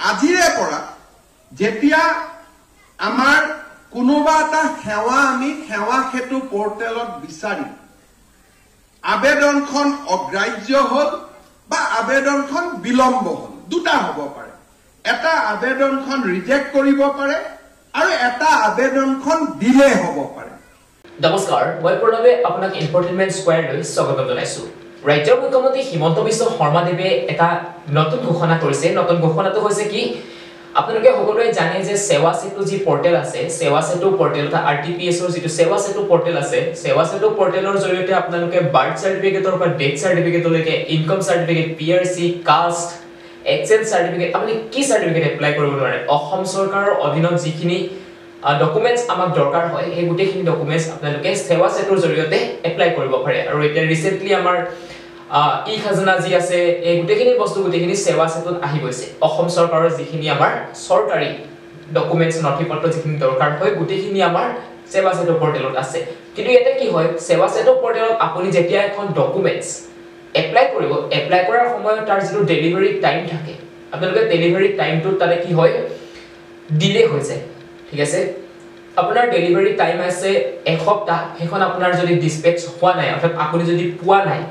আজিৰে পৰা যেতিয়া আমাৰ কোনোবা এটা সেৱা আমি সেৱা সেতু পৰ্টেলত বিচাৰিম, আবেদনখন অগ্ৰাহ্য হ'ল বা আবেদনখন বিলম্ব হ'ল, দুটা হ'ব পাৰে। এটা আবেদনখন ৰিজেক্ট কৰিব পাৰে আৰু এটা আবেদনখন ডিলে হ'ব পাৰে। নমস্কাৰ, মই প্ৰণৱে আপোনাক ইনফৰটেইনমেণ্ট স্কোৱাৰলৈ স্বাগতম জনাইছো। ৰাজ্যৰ মুখ্যমন্ত্ৰী হিমন্ত বিশ্ব শৰ্মাদেৱে এটা নতুন ঘোষণা কৰিছে। নতুন ঘোষণাটো হৈছে কি, আপোনালোকে সকলোৱে জানে যে সেৱা সেতু যি পৰ্টেল আছে, সেৱা সেতু পৰ্টেল অৰ্থাৎ আৰ টি পি এছৰ যিটো সেৱা সেতু পৰ্টেল আছে, সেৱা সেতু পৰ্টেলৰ জৰিয়তে আপোনালোকে বাৰ্থ চাৰ্টিফিকেটৰ পৰা death চাৰ্টিফিকেটলৈকে, income certificate, PRC, caste, exchange certificate, আপুনি কি চাৰ্টিফিকেট এপ্লাই কৰিব নোৱাৰে, অসম চৰকাৰৰ অধীনত যিখিনি ডকুমেণ্টছ আমাক দৰকাৰ হয়, সেই গোটেইখিনি ডকুমেণ্টছ আপোনালোকে সেৱা সেতুৰ জৰিয়তে এপ্লাই কৰিব পাৰে। আৰু এতিয়া ৰিচেণ্টলি আমাৰ ই খাজনা যি আছে, এই গোটেইখিনি বস্তু, গোটেইখিনি সেৱা সেতুত আহি গৈছে। অসম চৰকাৰৰ যিখিনি আমাৰ চৰকাৰী ডকুমেণ্টছ, নথি পত্ৰ যিখিনি দৰকাৰ হয়, গোটেইখিনি আমাৰ সেৱা সেতু পৰ্টেলত আছে। কিন্তু ইয়াতে কি হয়, সেৱা সেতু পৰ্টেলত আপুনি যেতিয়া এখন ডকুমেণ্টছ এপ্লাই কৰিব, এপ্লাই কৰাৰ সময়ত তাৰ যিটো ডেলিভাৰী টাইম থাকে, আপোনালোকে ডেলিভাৰী টাইমটোত তাতে কি হয়, ডিলে হৈ যায়। ঠিক আছে, আপোনাৰ ডেলিভাৰী টাইম আছে এসপ্তাহ, সেইখন আপোনাৰ যদি ডিছপেচ হোৱা নাই, অৰ্থাৎ আপুনি যদি পোৱা নাই,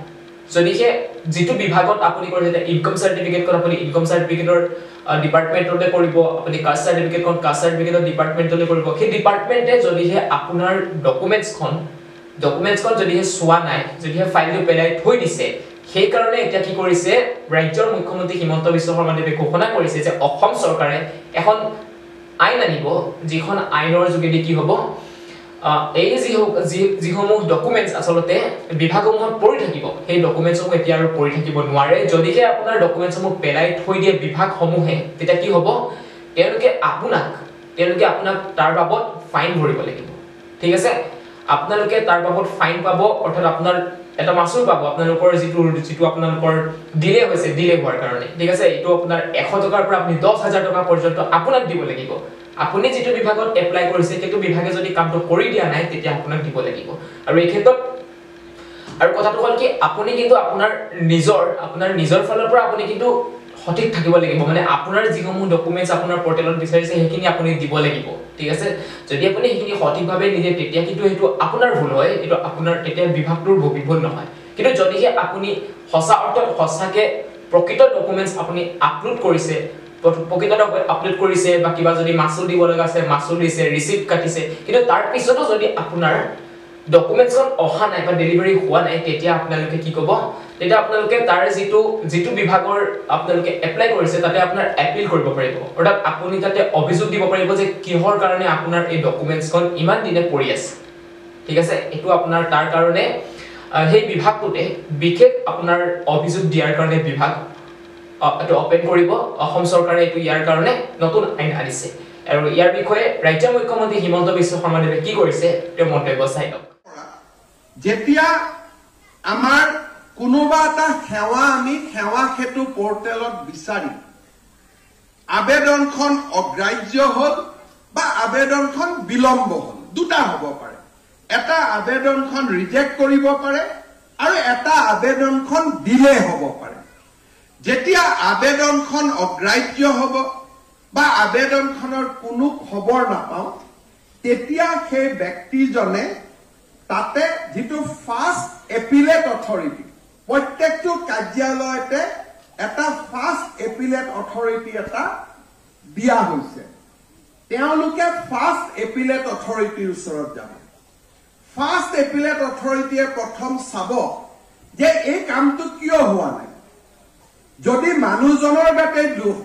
যদিহে যিটো বিভাগত আপুনি কৰিছে, এতিয়া ইনকম চাৰ্টিফিকেটখন আপুনি ইনকম চাৰ্টিফিকেটৰ ডিপাৰ্টমেণ্টতে কৰিব, আপুনি কাষ্ট চাৰ্টিফিকেটখন কাষ্ট চাৰ্টিফিকেটৰ ডিপাৰ্টমেণ্টতে কৰিব, সেই ডিপাৰ্টমেণ্টে যদিহে আপোনাৰ ডকুমেণ্টছখন যদিহে চোৱা নাই, যদিহে ফাইলটো পেলাই থৈ দিছে, সেইকাৰণে এতিয়া কি কৰিছে, ৰাজ্যৰ মুখ্যমন্ত্ৰী হিমন্ত বিশ্ব শৰ্মাদেৱে ঘোষণা কৰিছে যে অসম চৰকাৰে এখন আইন আনিব, যিখন আইনৰ যোগেদি কি হ'ব, এই যিসমূহ ডকুমেণ্টছ আচলতে বিভাগসমূহত পৰি থাকিব, সেই ডকুমেণ্টছসমূহ এতিয়া আৰু পৰি থাকিব নোৱাৰে। যদিহে আপোনাৰ ডকুমেণ্টছসমূহ পেলাই থৈ দিয়ে বিভাগসমূহে, তেতিয়া কি হ'ব, তেওঁলোকে আপোনাক তাৰ বাবদ ফাইন ভৰিব লাগিব। ঠিক আছে, আপোনালোকে তাৰ বাবদ ফাইন পাব, অৰ্থাৎ আপোনাৰ এটা মাচুল পাব, আপোনালোকৰ যিটো আপোনালোকৰ ডিলে হৈছে, ডিলে হোৱাৰ কাৰণে। ঠিক আছে, এইটো আপোনাৰ 100 টকাৰ পৰা আপুনি 10,000 টকা পৰ্যন্ত আপোনাক দিব লাগিব। আপুনি যিটো বিভাগত এপ্লাই কৰিছে, সেইটো বিভাগে যদি কামটো কৰি দিয়া নাই, তেতিয়া আপোনাক দিব লাগিব। আৰু এই ক্ষেত্ৰত আৰু কথাটো হ'ল কি, আপুনি কিন্তু আপোনাৰ নিজৰ ফালৰ পৰা আপুনি কিন্তু সঠিক থাকিব লাগিব। মানে আপোনাৰ যিসমূহ ডকুমেণ্টছ আপোনাৰ পৰ্টেলত বিচাৰিছে, সেইখিনি আপুনি দিব লাগিব। ঠিক আছে, যদি আপুনি সেইখিনি সঠিকভাৱে নিদিয়ে, তেতিয়া কিন্তু সেইটো আপোনাৰ ভুল হয়, এইটো আপোনাৰ তেতিয়া বিভাগটোৰ ভুল নহয়। কিন্তু যদিহে আপুনি সঁচা অৰ্থত সঁচাকে প্ৰকৃত ডকুমেণ্টছ আপুনি আপলোড কৰিছে, প্ৰকৃত আপলোড কৰিছে বা কিবা যদি মাচুল দিব লগা আছে, মাচুল দিছে, ৰিচিপ্ট কাটিছে, কিন্তু তাৰ পিছতো যদি আপোনাৰ ডকুমেণ্টছখন অহা নাই বা ডেলিভাৰী হোৱা নাই, তেতিয়া আপোনালোকে কি ক'ব, তেতিয়া আপোনালোকে তাৰ যিটো বিভাগৰ আপোনালোকে এপ্লাই কৰিছে, তাতে আপোনাৰ এপিল কৰিব পাৰিব। অৰ্থাৎ আপুনি তাতে অভিযোগ দিব পাৰিব যে কিহৰ কাৰণে আপোনাৰ এই ডকুমেণ্টছখন ইমান দিনে পৰি আছে। ঠিক আছে, এইটো আপোনাৰ তাৰ কাৰণে সেই বিভাগটোতে বিশেষ আপোনাৰ অভিযোগ দিয়াৰ কাৰণে বিভাগ এইটো অপেন কৰিব অসম চৰকাৰে। এইটো ইয়াৰ কাৰণে নতুন আইন আনিছে। আৰু ইয়াৰ বিষয়ে ৰাজ্যৰ মুখ্যমন্ত্ৰী হিমন্ত বিশ্ব শৰ্মাদেৱে কি কৰিছে, তেওঁ মন্তব্য চাই লওক। যেতিয়া আমাৰ কোনোবা এটা সেৱা আমি সেৱা সেতু পৰ্টেলত বিচাৰিম, আবেদনখন অগ্ৰাহ্য হ'ল বা আবেদনখন বিলম্ব হ'ল, দুটা হ'ব পাৰে। এটা আবেদনখন ৰিজেক্ট কৰিব পাৰে আৰু এটা আবেদনখন ডিলে হ'ব পাৰে। যেতিয়া আবেদনখন অগ্ৰাহ্য হ'ব বা আবেদনখনৰ কোনো খবৰ নাপাওঁ, তেতিয়া সেই ব্যক্তিজনে তাতে যিটো ফাৰ্ষ্ট এপিলেট অথৰিটি, প্ৰত্যেকটো কাৰ্যালয়তে এটা ফাৰ্ষ্ট এপিলেট অথৰিটি এটা দিয়া হৈছে, তেওঁলোকে ফাৰ্ষ্ট এপিলেট অথৰিটিৰ ওচৰত যাব। ফাৰ্ষ্ট এপিলেট অথৰিটিয়ে প্ৰথম চাব যে এই কামটো কিয় হোৱা নাই। যদি মানুহজনৰ গাতে দোষ,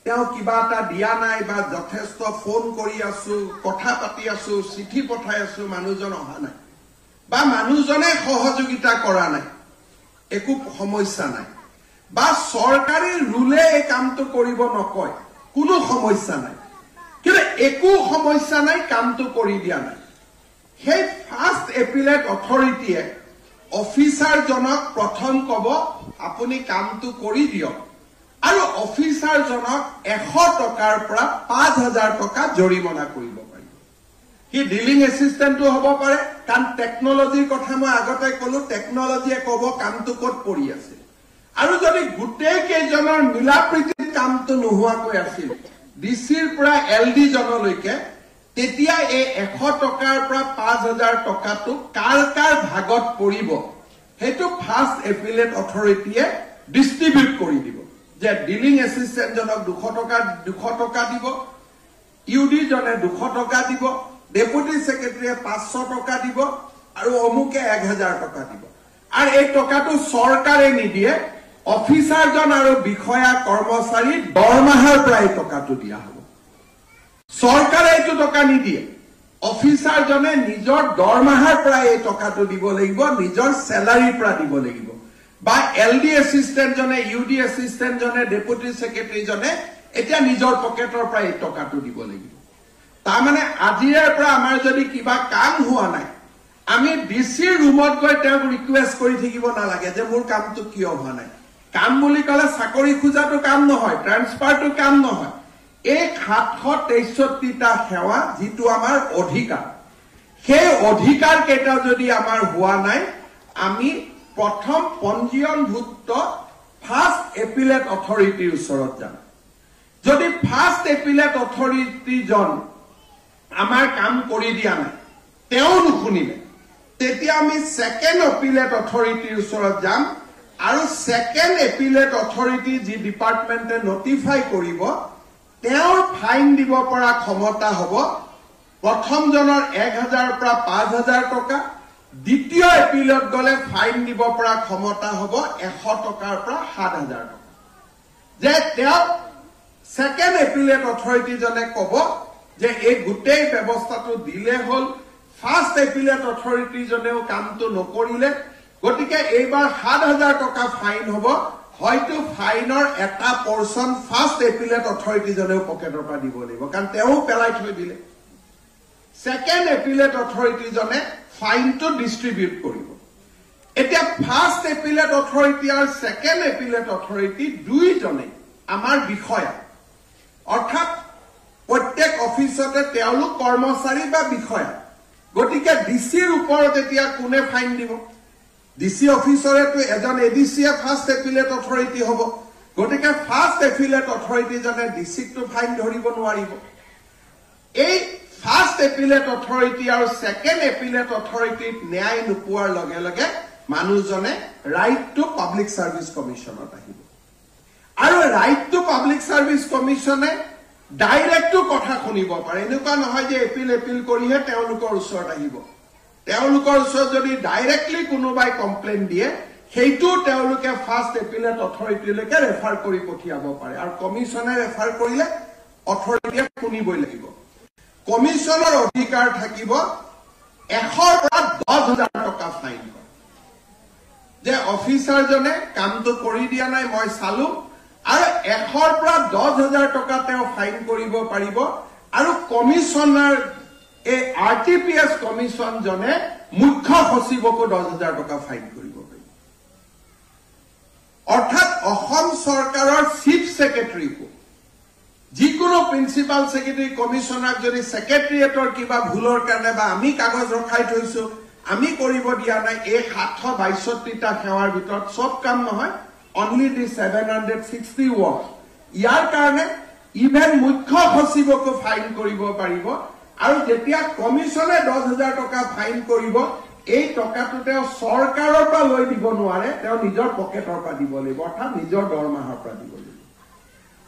তেওঁ কিবা এটা দিয়া নাই বা যথেষ্ট ফোন কৰি আছো, কথা পাতি আছো, চিঠি পঠাই আছো, মানুহজন অহা নাই বা মানুহজনে সহযোগিতা কৰা নাই, একো সমস্যা নাই, বা চৰকাৰী ৰুলে এই কামটো কৰিব নকয়, কোনো সমস্যা নাই, কিন্তু একো সমস্যা নাই, কামটো কৰি দিয়া নাই, সেই ফাৰ্ষ্ট এপিলেট অথৰিটিয়ে অফিচাৰজনক প্ৰথম কব, আপুনি কামটো কৰি দিয়ক, আৰু অফিচাৰজনক 100 টকাৰ পৰা 5,000 টকা জৰিমনা কৰিব পাৰিব। সি ডিলিং এছিষ্টেণ্টো হ'ব পাৰে, কাৰণ টেকনলজিৰ কথা মই আগতে কলো, টেকনলজিয়ে কব কামটো ক'ত পৰি আছে। আৰু যদি গোটেই কেইজনৰ মিলাপ্ৰীতিত কামটো নোহোৱাকৈ আছিল ডি চিৰ পৰা এল ডি জনলৈকে, তেতিয়া এই 100 টকাৰ পৰা 5000 টকাটো কাৰ কাৰ ভাগত পৰিব সেইটো ফাৰ্ষ্ট এপিলেট অথৰিটিয়ে ডিষ্ট্ৰিবিউট কৰি দিব। যে ডিলিং এছিষ্টেণ্টজনক 200 টকা দিব, ইউ ডি জনে 200 টকা দিব, ডেপুটি ছেক্ৰেটাৰীয়ে 500 টকা দিব আৰু অমুকে 1000 টকা দিব। আৰু এই টকাটো চৰকাৰে নিদিয়ে, অফিচাৰজন আৰু বিষয়া কৰ্মচাৰী দৰমহাৰ পৰা এই টকাটো দিয়া হ'ব। চৰকাৰে এইটো টকা নিদিয়ে, অফিচাৰজনে নিজৰ দৰমহাৰ পৰা এই টকাটো দিব লাগিব, নিজৰ চেলাৰীৰ পৰা দিব লাগিব। বা এল ডি এছিষ্টেণ্টজনে, ইউ ডি এছিষ্টেণ্টজনে, ডেপুটি ছেক্ৰেটাৰীজনে এতিয়া নিজৰ পকেটৰ পৰা এই টকাটো দিব লাগিব। তাৰমানে আজিৰে পৰা আমাৰ যদি কিবা কাম হোৱা নাই, আমি ডি চিৰ ৰুমত গৈ তেওঁক ৰিকুৱেষ্ট কৰি থাকিব নালাগে যে মোৰ কামটো কিয় হোৱা নাই। কাম বুলি ক'লে চাকৰি খোজাটো কাম নহয়, ট্ৰান্সফাৰটো কাম নহয়। এই 763টা সেৱা যিটো আমাৰ অধিকাৰ, সেই অধিকাৰ কেইটা যদি আমাৰ হোৱা নাই, আমি প্ৰথম পঞ্জীয়নভুক্ত ফাৰ্ষ্ট এপিলেট অথৰিটিৰ ওচৰত যাম। যদি ফাৰ্ষ্ট এপিলেট অথৰিটিজন আমাৰ কাম কৰি দিয়া নাই, তেওঁ নুশুনিলে, তেতিয়া আমি ছেকেণ্ড এপিলেট অথৰিটিৰ ওচৰত যাম। আৰু ছেকেণ্ড এপিলেট অথৰিটি যি ডিপাৰ্টমেণ্টে নটিফাই কৰিব, তেওঁৰ ফাইন দিব পৰা ক্ষমতা হ'ব প্ৰথমজনৰ 1000 পৰা 5000 টকা, দ্বিতীয় এপিলত গ'লে ফাইন দিব পৰা ক্ষমতা হ'ব 100 টকাৰ পৰা 7000 টকা। যে তেওঁ ছেকেণ্ড এপিলেট অথৰিটিজনে ক'ব যে এই গোটেই ব্যৱস্থাটো দিলে হ'ল, ফাৰ্ষ্ট এপিলেট অথৰিটিজনেও কামটো নকৰিলে, গতিকে এইবাৰ 7000 টকা ফাইন হ'ব। হয়তো ফাইনৰ এটা পৰ্চন ফাৰ্ষ্ট এপিলেট অথৰিটিজনেও পকেটৰ পৰা দিব লাগিব, কাৰণ তেওঁ পেলাই থৈ দিলে। ছেকেণ্ড এপিলেট অথৰিটিজনে ফাইনটো ডিষ্ট্ৰিবিউট কৰিব। এতিয়া ফাৰ্ষ্ট এপিলেট অথৰিটি আৰু ছেকেণ্ড এপিলেট অথৰিটি দুইজনে আমাৰ বিষয়া, অৰ্থাৎ প্ৰত্যেক অফিচতে তেওঁলোক কৰ্মচাৰী বা বিষয়া। গতিকে ডি চিৰ ওপৰত এতিয়া কোনে ফাইন দিব? ডি চি অফিচৰেতো এজন এ ডি চিয়ে ফাৰ্ষ্ট এপিলেট অথৰিটি হ'ব, গতিকে ফাৰ্ষ্ট এপিলেট অথৰিটিজনে ডি চিকটো ফাইন ধৰিব নোৱাৰিব। এই ফাৰ্ষ্ট এপিলেট অথৰিটি আৰু ছেকেণ্ড এপিলেট অথৰিটিত ন্যায় নোপোৱাৰ লগে লগে মানুহজনে ৰাইট টু পাব্লিক ছাৰ্ভিচ কমিশ্যনত আহিব। আৰু ৰাইট টু পাব্লিক ছাৰ্ভিচ কমিশ্যনে ডাইৰেক্টো কথা শুনিব পাৰে। এনেকুৱা নহয় যে এপিল এপিল কৰিহে তেওঁলোকৰ ওচৰত আহিব। তেওঁলোকৰ ওচৰত যদি ডাইৰেক্টলি কোনোবাই কমপ্লেইন দিয়ে, সেইটো তেওঁলোকে ফাৰ্ষ্ট এপিলেট অথৰিটিলৈকে ৰেফাৰ কৰি পঠিয়াব পাৰে। আৰু কমিশ্যনে ৰেফাৰ কৰিলে অথৰিটিয়ে শুনিবই লাগিব। কমিশ্যনৰ অধিকাৰ থাকিব 100ৰ পৰা 10,000 টকা ফাইন কৰে। যে অফিচাৰজনে কামটো কৰি দিয়া নাই, মই চালো, আৰু 100ৰ পৰা 10,000 টকা তেওঁ ফাইন কৰিব পাৰিব। আৰু কমিশ্যনাৰ এই আৰ টি পি এছ কমিশ্যনজনে মুখ্য সচিবকো 10,000 টকা ফাইন কৰিব পাৰিব। অৰ্থাৎ অসম চৰকাৰৰ চিফ ছেক্ৰেটাৰীকো, যিকোনো প্ৰিন্সিপাল ছেক্ৰেটাৰী কমিশ্যনাৰক যদি ছেক্ৰেটেৰিয়েটৰ কিবা ভুলৰ কাৰণে বা আমি কাগজ ৰখাই থৈছো, আমি কৰিব দিয়া নাই, এই 762টা সেৱাৰ ভিতৰত চব কাম নহয়, অনলি the 760 work, ইয়াৰ কাৰণে ইভেন মুখ্য সচিবকো ফাইন কৰিব পাৰিব। আৰু যেতিয়া কমিশ্যনে 10,000 টকা ফাইন কৰিব, এই টকাটো তেওঁ চৰকাৰৰ পৰা লৈ দিব নোৱাৰে, তেওঁ নিজৰ পকেটৰ পৰা দিব লাগিব, অৰ্থাৎ নিজৰ দৰমহাৰ পৰা দিব লাগিব।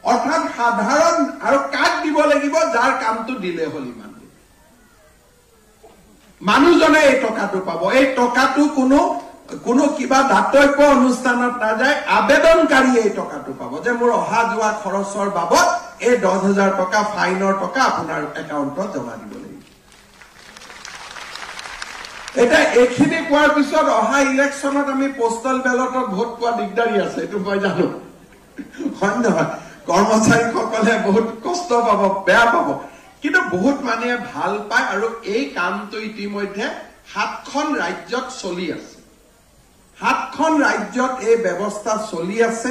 অৰ্থাৎ সাধাৰণ আৰু কাক দিব লাগিব? যাৰ কামটো দিলে হ'ল ইমান দিন, মানুহজনে এই টকাটো পাব। এই টকাটো কোনো কোনো কিবা দাতব্য অনুষ্ঠানত নাযায়, আবেদনকাৰীয়ে এই টকাটো পাব যে মোৰ অহা যোৱা খৰচৰ বাবদ এই 10,000 টকা ফাইনৰ টকা আপোনাৰ একাউণ্টত জমা দিব লাগিব। এতিয়া এইখিনি কোৱাৰ পিছত অহা ইলেকশ্যনত আমি পোষ্টেল বেলটত ভোট পোৱা দিগদাৰী আছে, এইটো মই জানো, হয় নহয়? কৰ্মচাৰীসকলে বহুত কষ্ট পাব, বেয়া পাব, কিন্তু বহুত মানুহে ভাল পায়। আৰু এই কামটো ইতিমধ্যে 7খন ৰাজ্যত চলি আছে, 7খন ৰাজ্যত এই ব্যৱস্থা চলি আছে।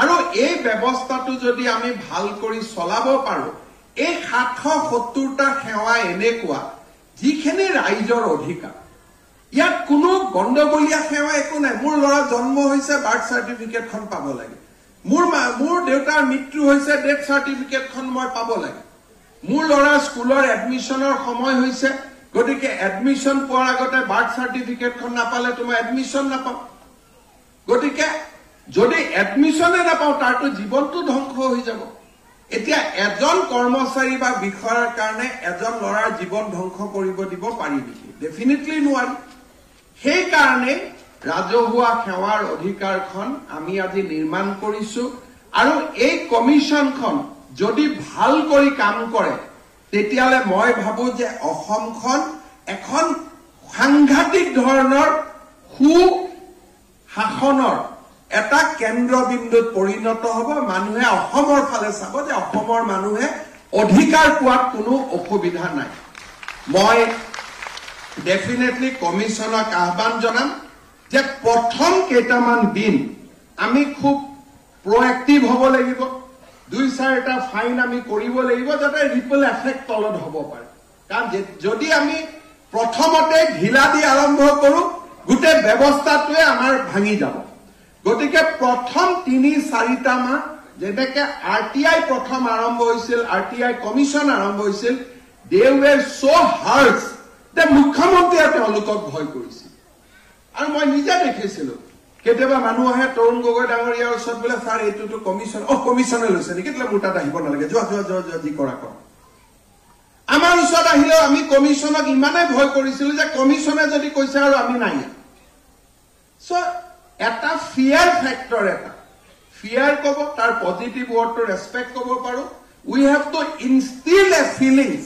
আৰু এই ব্যৱস্থাটো যদি আমি ভাল কৰি চলাব পাৰো, এই 770টা সেৱা এনেকুৱা যিখিনি ৰাইজৰ অধিকাৰ, ইয়াত কোনো গণ্ডগোলীয়া সেৱা একো নাই। মোৰ ল'ৰা জন্ম হৈছে, বাৰ্থ চাৰ্টিফিকেটখন পাব লাগে। মোৰ দেউতাৰ মৃত্যু হৈছে, ডেথ চাৰ্টিফিকেটখন মই পাব লাগে। মোৰ ল'ৰা স্কুলৰ এডমিশ্যনৰ সময় হৈছে, গতিকে এডমিশ্যন পোৱাৰ আগতে বাৰ্থ চাৰ্টিফিকেটখন নাপালেতো মই এডমিশ্যন নাপাওঁ। গতিকে যদি এডমিশ্যনে নাপাওঁ, তাৰতো জীৱনটো ধ্বংস হৈ যাব। এতিয়া এজন কৰ্মচাৰী বা বিষয়াৰ কাৰণে এজন ল'ৰাৰ জীৱন ধ্বংস কৰিব দিব পাৰি নেকি? ডেফিনেটলি নোৱাৰি। সেইকাৰণে ৰাজহুৱা সেৱাৰ অধিকাৰখন আমি আজি নিৰ্মাণ কৰিছো। আৰু এই কমিশ্যনখন যদি ভাল কৰি কাম কৰে, তেতিয়াহ'লে মই ভাবো যে অসমখন এখন সাংঘাতিক ধৰণৰ সুশাসনৰ এটা কেন্দ্ৰবিন্দুত পৰিণত হ'ব। মানুহে অসমৰ ফালে চাব যে অসমৰ মানুহে অধিকাৰ পোৱাত কোনো অসুবিধা নাই। মই ডেফিনেটলি কমিশ্যনক আহ্বান জনাম যে প্ৰথম কেইটামান দিন আমি খুব প্ৰএক্টিভ হ'ব লাগিব। দুই চাৰিটা ফাইন আমি কৰিব লাগিব, যাতে ৰিপল এফেক্ট তলত হ'ব পাৰে। কাৰণ যদি আমি প্ৰথমতে ঢিলা দি আৰম্ভ কৰো, গোটেই ব্যৱস্থাটোৱে আমাৰ ভাঙি যাব। গতিকে প্ৰথম 3-4টা মাহ, যেনেকে আৰটিআই প্ৰথম আৰম্ভ হৈছিল, আৰটিআই কমিশ্যন আৰম্ভ হৈছিল, they were so harsh যে মুখ্যমন্ত্ৰীয়ে তেওঁলোকক ভয় কৰিছিল। আৰু মই নিজে দেখিছিলো, কেতিয়াবা মানুহ আহে তৰুণ গগৈ ডাঙৰীয়াৰ ওচৰত, বোলে ছাৰ, এইটোতো কমিশ্যন, অ কমিশ্যনে লৈছে নেকি? তেতিয়াহ'লে মোৰ তাত আহিব নালাগে, যোৱা যোৱা যোৱা যোৱা, যি কৰা কৰা। আমাৰ ওচৰত আহিলেও আমি কমিশ্যনক ইমানেই ভয় কৰিছিলো যে কমিশ্যনে যদি কৈছে আৰু আমি নাই। চ' এটা ফিয়াৰ ফেক্টৰ, এটা ফিয়াৰ ক'ব, তাৰ পজিটিভ ৱৰ্ডটো ৰেচপেক্ট ক'ব পাৰো। We have to instill a feelings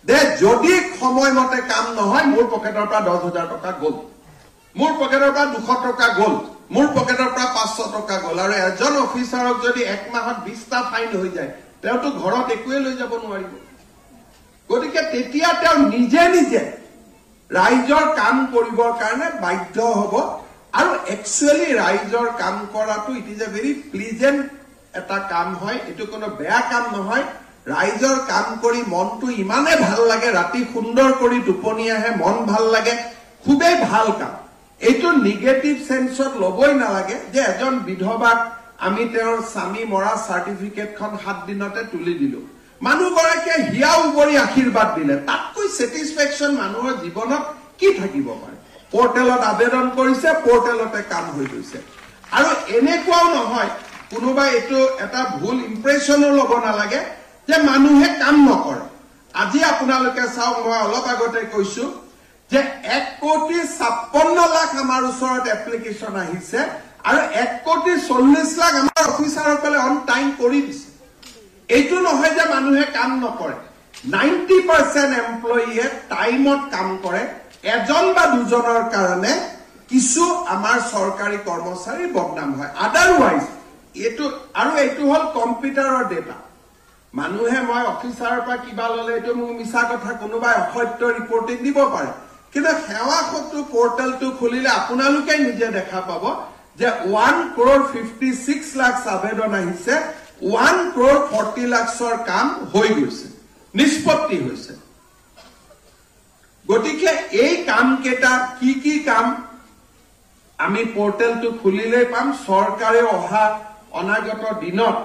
যে যদি সময়মতে কাম নহয়, মোৰ পকেটৰ পৰা 10,000 টকা গ'ল, মোৰ পকেটৰ পৰা 200 টকা গ'ল, মোৰ পকেটৰ পৰা 500 টকা গ'ল। আৰু এজন অফিচাৰক যদি এক মাহত 20টা ফাইন হৈ যায়, তেওঁতো ঘৰত একোৱে লৈ যাব নোৱাৰিব। গতিকে তেতিয়া তেওঁ নিজে নিজে ৰাইজৰ কাম কৰিবৰ কাৰণে বাধ্য হ'ব। আৰু একচুৱেলি ৰাইজৰ কাম কৰাটো it is a very pleasant এটা কাম হয়। এইটো কোনো বেয়া কাম নহয়। ৰাইজৰ কাম কৰি মনটো ইমানে ভাল লাগে, ৰাতি সুন্দৰ কৰি টোপনি আহে, মন ভাল লাগে, খুবেই ভাল কাম। এইটো নিগেটিভ চেন্সত ল'বই নালাগে যে এজন বিধৱাক আমি তেওঁৰ স্বামী মৰা চাৰ্টিফিকেটখন 7 দিনতে তুলি দিলো, মানুহগৰাকীয়ে হিয়া উবৰি আশীৰ্বাদ দিলে, তাতকৈ ছেটিছফেকশ্যন মানুহৰ জীৱনত কি থাকিব পাৰে? পৰ্টেলত আবেদন কৰিছে, পৰ্টেলতে কাম হৈ গৈছে। আৰু এনেকুৱাও নহয়, কোনোবাই এইটো এটা ভুল ইম্প্ৰেশ্যনো ল'ব নালাগে যে মানুহে কাম নকৰে। আজি আপোনালোকে চাওক, মই অলপ আগতে কৈছো যে 1 কোটি 56 লাখ আমাৰ ওচৰত এপ্লিকেশ্যন আহিছে আৰু 1 কোটি 40 লাখ আমাৰ অফিচাৰসকলে অন টাইম কৰি দিছে। এইটো নহয় যে মানুহে কাম নকৰে। 90% এমপ্লয়ীয়ে টাইমত কাম কৰে। এজন বা দুজনৰ কাৰণে কিছু আমাৰ চৰকাৰী কৰ্মচাৰীৰ বদনাম হয়, আদাৰৱাইজ এইটো আৰু এইটো হ'ল কম্পিউটাৰৰ ডেটা। মানুহে মই অফিচাৰৰ পৰা কিবা ল'লে, এইটো মোক মিছা কথা, কোনোবাই অসত্য ৰিপৰ্টিং দিব পাৰে। কিন্তু সেৱা সেতু পৰ্টেলটো খুলিলে আপোনালোকে নিজে দেখা পাব যে 1 ক্ৰ'ৰ 56 লাখ আবেদন আহিছে, 1 ক্ৰ'ৰ 40 লাখৰ কাম হৈ গৈছে, নিষ্পত্তি হৈছে। গতিকে এই কাম কেইটা কি কি কাম, আমি পৰ্টেলটো খুলিলেই পাম। চৰকাৰে অহা অনাগত দিনত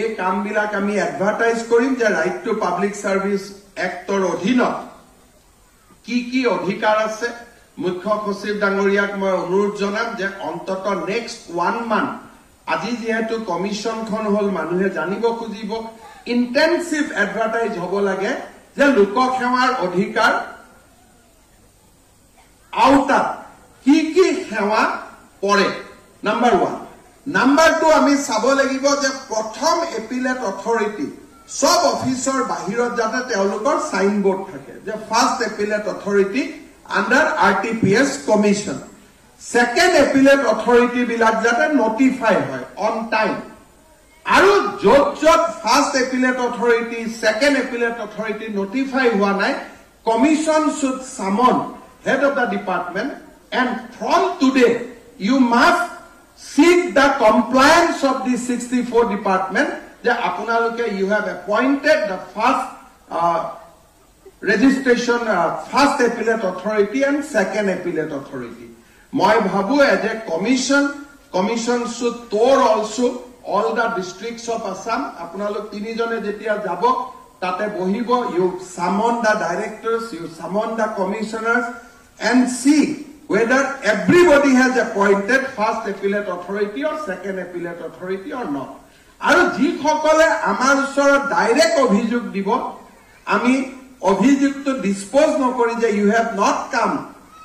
এই কামবিলাক আমি এডভাৰটাইজ কৰিম যে right to public service actor অধীনত কি কি অধিকাৰ আছে। মুখ্য সচিব ডাঙৰীয়াক মই অনুৰোধ জনাম যে অন্তত নেক্সট ওৱান মান্থ, আজি যিহেতু কমিশ্যনখন হ'ল, মানুহে জানিব খুজিব, ইণ্টেনচিভ এডভাৰটাইজ হ'ব লাগে যে লোকসেৱাৰ অধিকাৰ আওতাত কি কি সেৱা পৰে, নাম্বাৰ ওৱান। নাম্বাৰ টু, আমি চাব লাগিব যে প্ৰথম এপিলেট অথৰিটি চব অফিচৰ বাহিৰত যাতে তেওঁলোকৰ চাইনবোৰ্ড থাকে যে first appellate authority under RTPS Commission, second appellate authority বিলাক যাতে নটিফাই হয় অন টাইম, আৰু য'ত য'ত first appellate authority, second appellate authority notify হোৱা নাই, commission should summon head of the department and from today you must seek the compliance of the 64 department যে আপোনালোকে you have appointed the first Registration, first appellate authority and second appellate authority. মই ভাবো as a commission, commission should tour also all the districts of Assam. আপোনালোক তিনিজনে যেতিয়া যাব, তাতে বহিব, you summon the directors, you summon the commissioners and see whether everybody has appointed first appellate authority or second appellate authority or not. আৰু যিসকলে আমাৰ ওচৰত ডাইৰেক্ট অভিযোগ দিব, আমি অভিযোগটো ডিছপ'জ নকৰি যে you have not come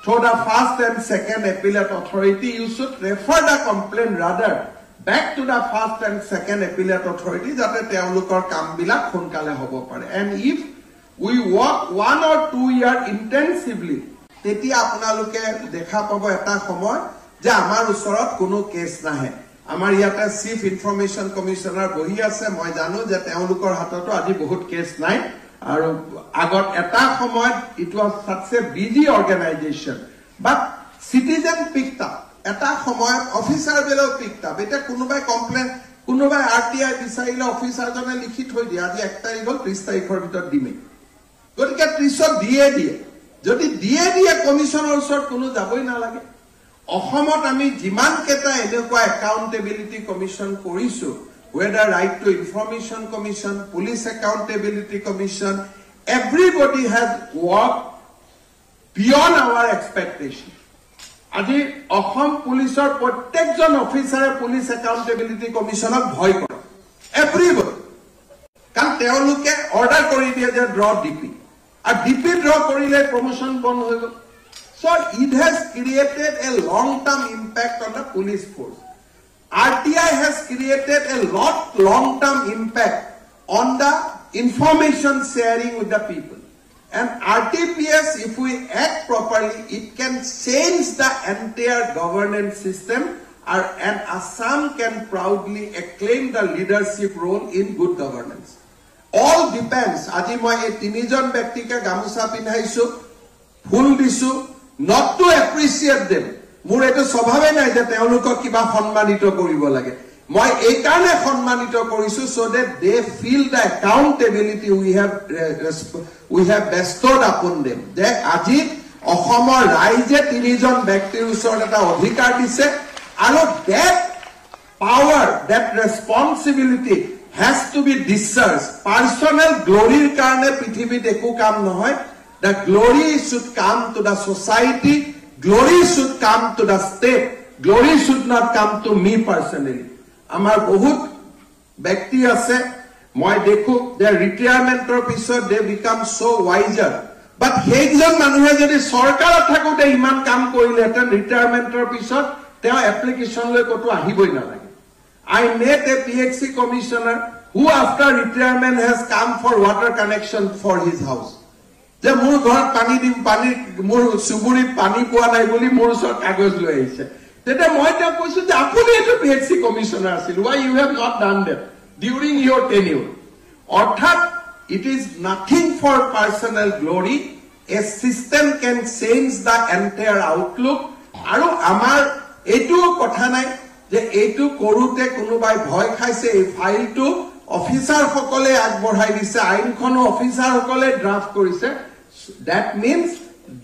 through the first and second appellate authority, you should refer the complaint rather back to the first and second appellate authority, যাতে তেওঁলোকৰ কামবিলাক সোনকালে হ'ব পাৰে। And if we work 1 or 2 year intensively, তেতিয়া আপোনালোকে দেখা পাব এটা সময় যে আমাৰ ওচৰত কোনো কেছ নাহে। আমাৰ ইয়াতে চিফ ইনফৰমেশ্যন কমিশ্যনাৰ বহি আছে। মই জানো যে তেওঁলোকৰ হাততো আজি বহুত কেছ নাই। আৰু আগত এটা সময়ত it was such a busy organization, but citizen pick up. এটা সময়ত অফিচাৰবিলাও পিক আপ। এতিয়া কোনোবাই কমপ্লেইন, কোনোবাই আৰটিআই বিচাৰিলে অফিচাৰজনে লিখি থৈ দিয়ে, আজি 1 তাৰিখ হ'ল, 30 তাৰিখৰ ভিতৰত দিমেই। গতিকে 30ত দিয়ে দিয়ে। যদি দিয়ে দিয়ে, কমিশ্যনৰ ওচৰত কোনো যাবই নালাগে। অসমত আমি যিমান কেইটা এনেকুৱা একাউণ্টেবিলিটি কমিশ্যন কৰিছো, whether Right to Information Commission, Police Accountability Commission, everybody has worked beyond our expectation. আজি অসম পুলিচৰ প্ৰত্যেকজন অফিচাৰে পুলিচ একাউণ্টেবিলিটি কমিশ্যনক ভয় কৰে, এভৰিবডি। কাৰণ তেওঁলোকে অৰ্ডাৰ কৰি দিয়ে যে ড্ৰ ডিপি, আৰু ডিপি ড্ৰ কৰিলে প্ৰমোশ্যন বন্ধ হৈ গ'ল। So it has created a long term impact on the police force. RTI has created a lot long term impact on the information sharing with the people. And RTPS, if we act properly, it can change the entire governance system and Assam can proudly acclaim the leadership role in good governance. All depends. আজি মই এই তিনিজন ব্যক্তিকে গামোচা পিন্ধাইছো, ফুল দিছো, not to appreciate them. মোৰ এইটো স্বভাৱে নাই যে তেওঁলোকক কিবা সন্মানিত কৰিব লাগে। মই এইকাৰণে সন্মানিত কৰিছো so that they feel the accountability we have bestowed upon them, যে আজি অসমৰ ৰাইজে তিনিজন ব্যক্তিৰ ওচৰত এটা অধিকাৰ দিছে আৰু that power, that responsibility has to be discharged. Personal গ্লৰিৰ কাৰণে পৃথিৱীত একো কাম নহয়। The glory should come to the society, glory should come to the state, glory should not come to me personally. আমাৰ বহুত ব্যক্তি আছে, মই দেখো যে ৰিটায়াৰমেণ্টৰ পিছত they become so wiser, but সেইজন মানুহে যদি চৰকাৰত থাকোঁতে ইমান কাম কৰিলেহেঁতেন, ৰিটায়াৰমেণ্টৰ পিছত তেওঁ এপ্লিকেশ্যন লৈ ক'তো আহিবই নালাগে। I met a PHE commissioner who after retirement has come for water connection for his house. যে মোৰ ঘৰত পানী দিম, পানী মোৰ চুবুৰীত পানী পোৱা নাই বুলি মোৰ ওচৰত কাগজ লৈ আহিছে। তেতিয়া মই তেওঁক কৈছো যে আপুনি এইটো পি এইচ ই কমিশ্যনাৰ আছিল, why you have not done that during your tenure? অৰ্থাৎ it is nothing for personal glory. A system can change the entire outlook. আৰু আমাৰ এইটোও কথা নাই যে এইটো কৰোঁতে কোনোবাই ভয় খাইছে। এই ফাইলটো অফিচাৰসকলে আগবঢ়াই দিছে, আইনখনো অফিচাৰসকলে ড্ৰাফ্ট কৰিছে। That means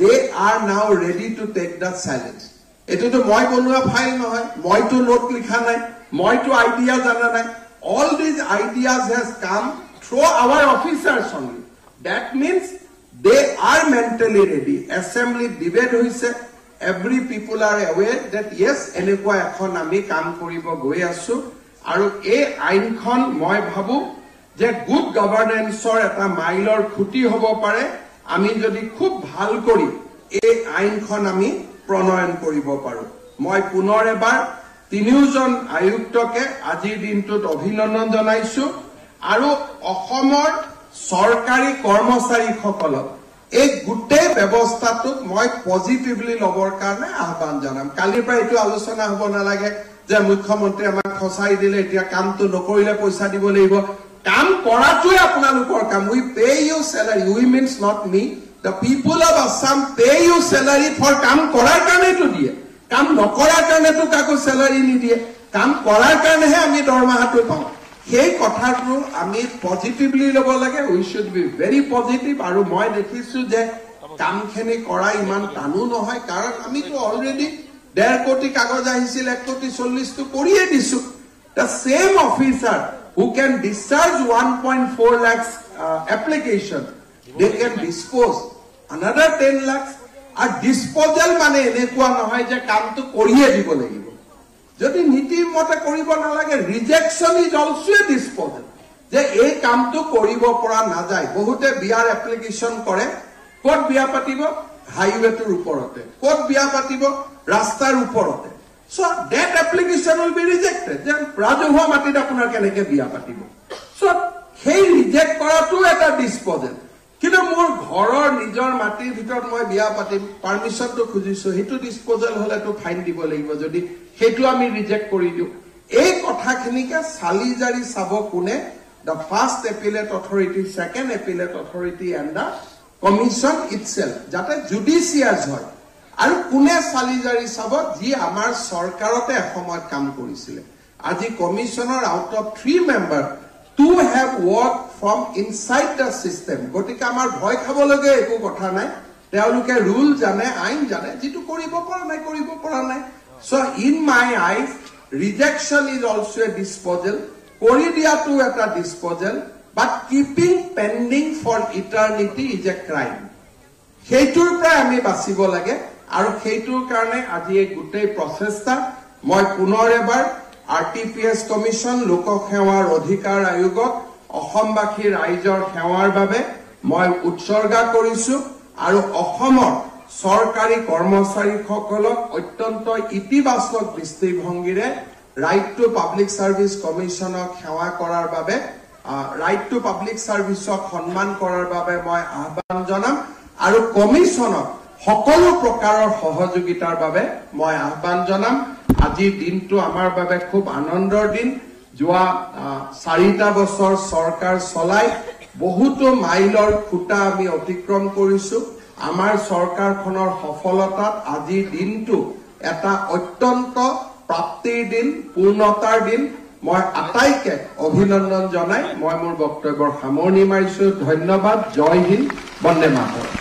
they are now ready to take the challenge. এইটোতো মই বনোৱা ফাইল নহয়, মইতো নোট লিখা নাই, মইতো আইডিয়া জানা নাই। All these ideas has come through our officers only. That means they are mentally ready. এছেম্বলিত debate হৈছে, every people are aware that yes, এনেকুৱা এখন আমি কাম কৰিব গৈ আছো। আৰু এই আইনখন মই ভাবো যে গুড গভাৰ্নেন্সৰ এটা মাইলৰ খুঁটি হ'ব পাৰে, আমি যদি খুব ভাল কৰি এই আইনখন আমি প্ৰণয়ন কৰিব পাৰো। মই পুনৰ এবাৰ তিনিওজন আয়ুক্তকে আজিৰ দিনটোত অভিনন্দন জনাইছো আৰু অসমৰ চৰকাৰী কৰ্মচাৰীসকলক এই গোটেই ব্যৱস্থাটোক মই পজিটিভলি ল'বৰ কাৰণে আহ্বান জনাম। কালিৰ পৰা এইটো আলোচনা হ'ব নালাগে যে মুখ্যমন্ত্ৰীয়ে আমাক ফচাই দিলে, এতিয়া কামটো নকৰিলে পইচা দিব লাগিব। কাম কৰাটোৱে আপোনালোকৰ কাম। We pay you salary. We means not me, the people of Assam pay you salary for কাম কৰাৰ কাৰণেতো দিয়ে। কাম নকৰাৰ কাৰণেতো কাকো চেলাৰী নিদিয়ে। কাম কৰাৰ কাৰণেহে আমি দৰমহাটো পাওঁ। সেই কথাটো আমি পজিটিভলি ল'ব লাগে। We should be very positive. আৰু মই দেখিছো যে কামখিনি কৰা ইমান টানো নহয়, কাৰণ আমিতো অলৰেডি 1.5 কোটি কাগজ আহিছিল, 1.40 কোটিটো কৰিয়ে দিছো। The same officer who can discharge 1.4 lakhs application, they can dispose another 10 lakhs. আৰু ডিছপ'জেল মানে এনেকুৱা নহয় যে কামটো কৰিয়ে দিব লাগিব। যদি নীতিৰ মতে কৰিব নালাগে, rejection is also a disposal, যে এই কামটো কৰিব পৰা নাযায়। বহুতে বিয়াৰ এপ্লিকেশ্যন কৰে, ক'ত বিয়া পাতিব? হাইৱেটোৰ ওপৰতে। ক'ত বিয়া পাতিব? ৰাস্তাৰ ওপৰতে। So that application will be rejected, যে ৰাজহুৱা মাটিত আপোনাৰ কেনেকে বিয়া পাতিব। চ' সেই ৰিজেক্ট কৰাটো এটা ডিছপ'জেল। কিন্তু মোৰ ঘৰৰ নিজৰ মাটিৰ ভিতৰত মই বিয়া পাতিম, পাৰ্মিশ্যনটো খুজিছো, সেইটো ডিছপ'জেল হলেতো ফাইন দিব লাগিব যদি সেইটো আমি ৰিজেক্ট কৰি দিওঁ। এই কথাখিনিকে চালি জাৰি চাব কোনে? The first appellate authority, second appellate authority and the commission itself, যাতে জুডিচিয়াছ হয়। আৰু কোনে চালি জাৰি চাব? যি আমাৰ চৰকাৰতে এসময়ত কাম কৰিছিলে। আজি কমিশ্যনৰ out of three member, two have work from inside the system. গতিকে আমাৰ ভয় খাবলগীয়া একো কথা নাই। তেওঁলোকে ৰুল জানে, আইন জানে। যিটো কৰিব পৰা নাই, কৰিব পৰা নাই। So in my eyes, rejection is also a disposal, কৰি দিয়াটো এটা disposal, but keeping pending for eternity is a crime. সেইটোৰ পৰাই আমি বাচিব লাগে আৰু সেইটোৰ কাৰণে আজি এই গোটেই প্ৰচেষ্টা। মই পুনৰ এবাৰ আৰটিপিএছ কমিশ্যন, লোকসেৱাৰ অধিকাৰ আয়োগক অসমবাসী ৰাইজৰ সেৱাৰ বাবে মই উৎসৰ্গা কৰিছো আৰু অসমৰ চৰকাৰী কৰ্মচাৰীসকলক অত্যন্ত ইতিবাচক দৃষ্টিভংগীৰে ৰাইট টু পাব্লিক ছাৰ্ভিচ কমিশ্যনক সেৱা কৰাৰ বাবে, ৰাইট টু পাব্লিক ছাৰ্ভিচক সন্মান কৰাৰ বাবে মই আহ্বান জনাম আৰু কমিশ্যনক সকলো প্ৰকাৰৰ সহযোগিতাৰ বাবে মই আহ্বান জনাম। আজিৰ দিনটো আমাৰ বাবে খুব আনন্দৰ দিন। যোৱা 4টা বছৰ চৰকাৰ চলাই বহুতো মাইলৰ খুঁটা আমি অতিক্ৰম কৰিছো। আমাৰ চৰকাৰখনৰ সফলতাত আজিৰ দিনটো এটা অত্যন্ত প্ৰাপ্তিৰ দিন, পূৰ্ণতাৰ দিন। মই আটাইকে অভিনন্দন জনাই মই মোৰ বক্তব্যৰ সামৰণি মাৰিছো। ধন্যবাদ। জয় হিন্দ, বন্দে মাতৰম।